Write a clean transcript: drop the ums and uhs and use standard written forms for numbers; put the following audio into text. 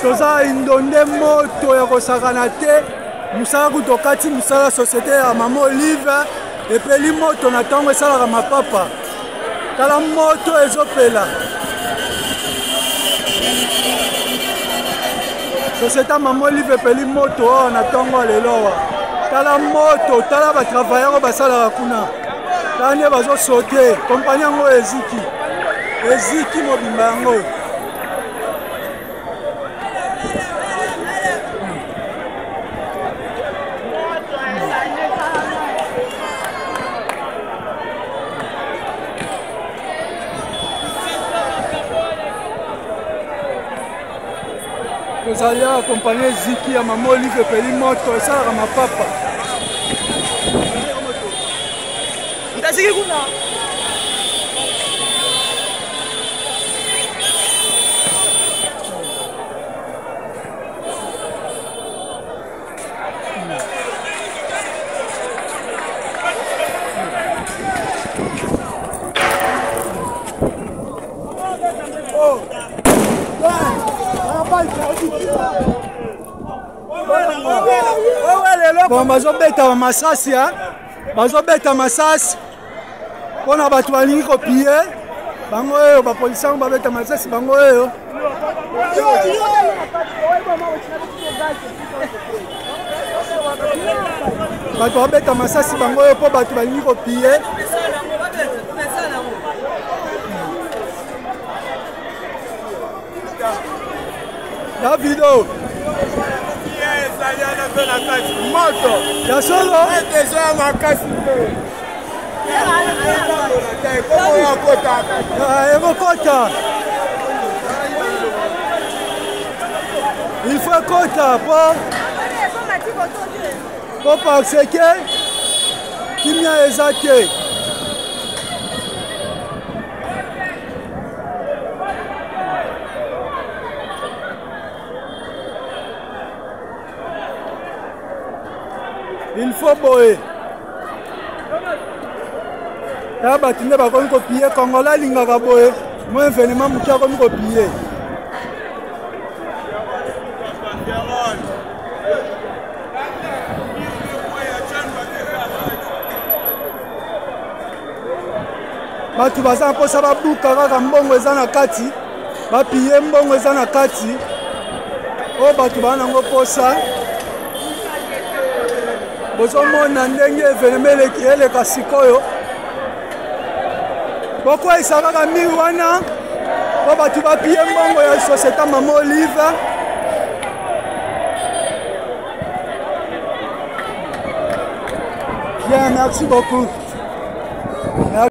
Toza indonde moto ya kosakana te. Mosala kutu okati mosala société ya mama Olive epeli moto na ntango esalaka mapapa. Tala moto ezopela. Société ya mama Olive epeli moto awa na ntongo ya lelo awa. Tala moto, tala ba travailleurs oyo basalaka kuna. Tala nde bazosote, kompani yango eziki. Eziki mobimba yango. Tozali awa kompani eziki ya mama Olive epeli moto esalaka mapapa. Ndaziki kuna. Bon, bazobeta bamasasi bazobeta masasi mpo na bato balingi kopiye bango oyo bapolisi yango babeta masasi bango oyo. Bato babeta masasi bango oyo mpo bato balingi kopiye. Davido moto ya solo eza ya makasi mpe ekokota il faut ekota po parce que kimia eza te. Il faut boye ya bato nde bakomi kopiye. Congolais alingaka boye, mo evenema moke akomi kopiye. Bato baza na mposa babuka kaka mbongo eza na kati, bapiye mbongo eza na kati oyo bato baa nango mposa. Bozomona ndenge evenema eleka sikoyo, bokweyisa kaka mire wana mpo bato bapiye mbongo ya société mama Olive. Bien, merci beaucoup.